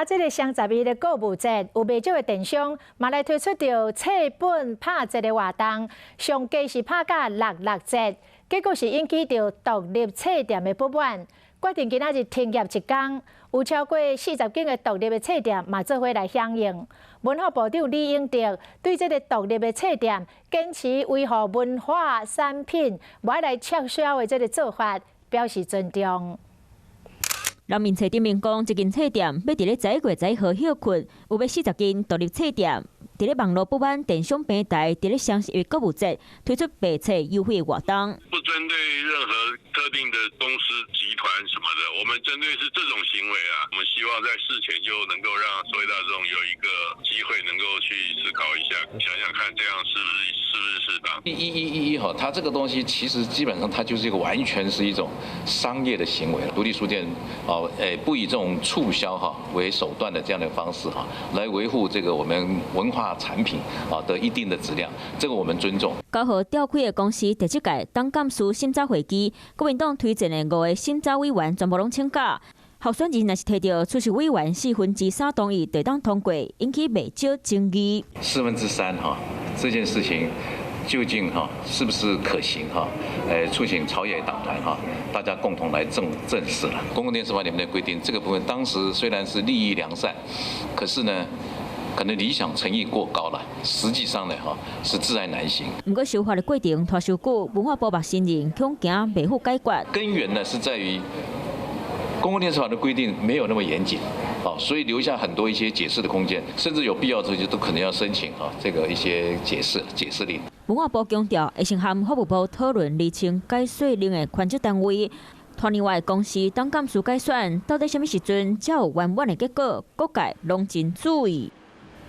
這个雙十一的購物節，有袂少的電商嘛來推出著冊本拍折的活動，上低是拍甲六六折，結果是引起著獨立冊店的不滿，決定今仔日停業一工。有超過40間的獨立的冊店嘛做伙來響應。文化部長李永得對這个獨立的冊店堅持維護文化產品，無愛來撤銷的這个做法表示尊重。人民冊頂面講，這間冊店欲佇咧11月11號歇睏，有欲40間獨立冊店，佇咧網路不滿電商平台，佇咧雙十一購物節推出白冊優惠活動。不針對任何特定的公司集團什麼的，我們針對是這種行為啊。我們希望在事前就能夠讓社會大眾有一個機會能夠去思考一下，想想看這樣是不是適當。1111哈，它這個東西其實基本上它就是一個完全是一種商業的行為。獨立書店啊，不以這種促銷哈為手段的這樣的方式哈，來維護這個我們文化產品啊的一定的質量，這個我們尊重。9號召開的公視第七屆黨監事審查會議，國民黨推薦的五個審查委員全部攏請假。候選人若是提著出席委員3/4同意，就會當通過，引起袂少爭議。 3/4哈，這件事情究竟哈是不是可行哈？促請朝野黨團哈，大家共同來正視了。公共電視法裡面的規定，這個部分當時雖然是立意良善，可是呢，可能理想誠意過高了，實際上呢，哈是窒礙難行。毋過修法的過程拖傷久，文化部嘛承認恐驚袂赴解決。根源呢是在於公共電視法的規定沒有那麼嚴謹，所以留下很多一些解釋的空間，甚至有必要這些都可能要申請啊，這個一些解釋令。文化部強調，會先和法務部討論釐清改稅令的權責單位。團另外公視黨監事改選，到底啥物時陣才有圓滿的結果？各界攏真注意。